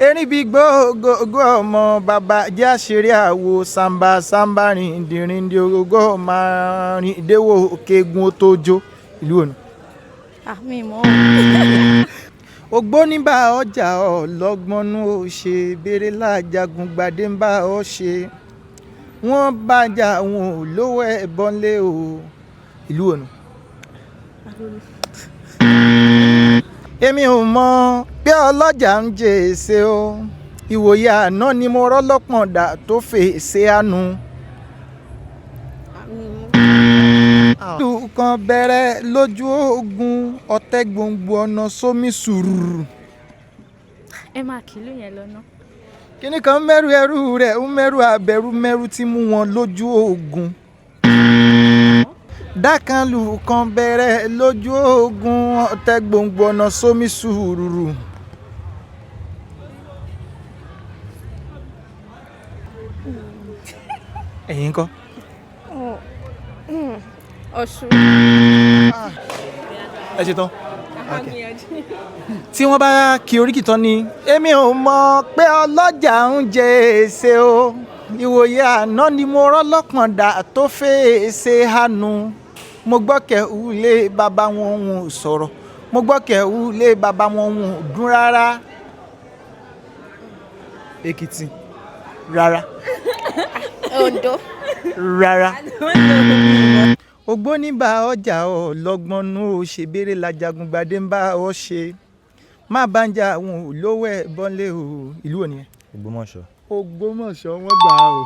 Erin bíi gbogbogbò ọmọ bàbá jẹ́ àṣírí àwo sàǹbà sàǹbà rìndìnrìndì ògógó máa rìn déwò kegun ó tó jó. Ìlú òní. Ah, mi ì mọ̀. Ògbóni bá ọjà ọlọ́gbọ́nú ó ṣe béèrè lájagun gbadé ń bá ọ ṣe wọ́n bàjá wọn ò lówó ẹ̀ bọ́nlé o. Ìlú òní. Èmi ò mọ̀ bí ọlọ́jà ń jèsè o. Ìwòye àná ni mo rọ́lọ́pọ̀n dà tó fèsì àánú. Mi ì mọ̀. Ìlú kan bẹ̀rẹ̀ lójú ogun ọ̀tẹ̀ gbòǹgbò ọ̀nà sómi sùúrù. Ẹ máa kìlú yẹn lọ ná. Kíní kan mẹ́rù ẹrú rẹ̀ ń mẹ́rù abẹ́rú mẹ́rù tí mú wọn lójú ogun. Dákànlù kan bẹ̀rẹ̀ lójú ogun ọ̀tẹ̀ gbòǹgbò ọ̀nà sómi sùúrù. Ẹ̀yin ńkọ́? Ọ̀ṣun. Ẹ ṣe tán. Tí wọ́n bá kí oríkì tán ni. Èmi ò mọ̀ pé ọlọ́jà ń jẹ èsè o. Ìwòye àná ni mo rọ́lọ́pọ̀n dà tó fèsè hánu. Mo gbọ́ kẹ̀hú lé bàbá wọn òun ò sọ̀rọ̀. Mo gbọ́ kẹ̀hú lé bàbá wọn òun ò dún rárá. Èkìtì rárá. Oǹdó. Rárá. Ògbóni bá ọjà ọlọ́gbọ́n nú ó ṣe béèrè lajagun gbadé ń bá ọ ṣe má bá ń jà àwọn olówó ẹ̀ bọ́nlé o. Ìlú òní yẹn. Ògbómọ̀ṣọ́. Ògbómọ̀ṣọ́ wọ́n gbà á o.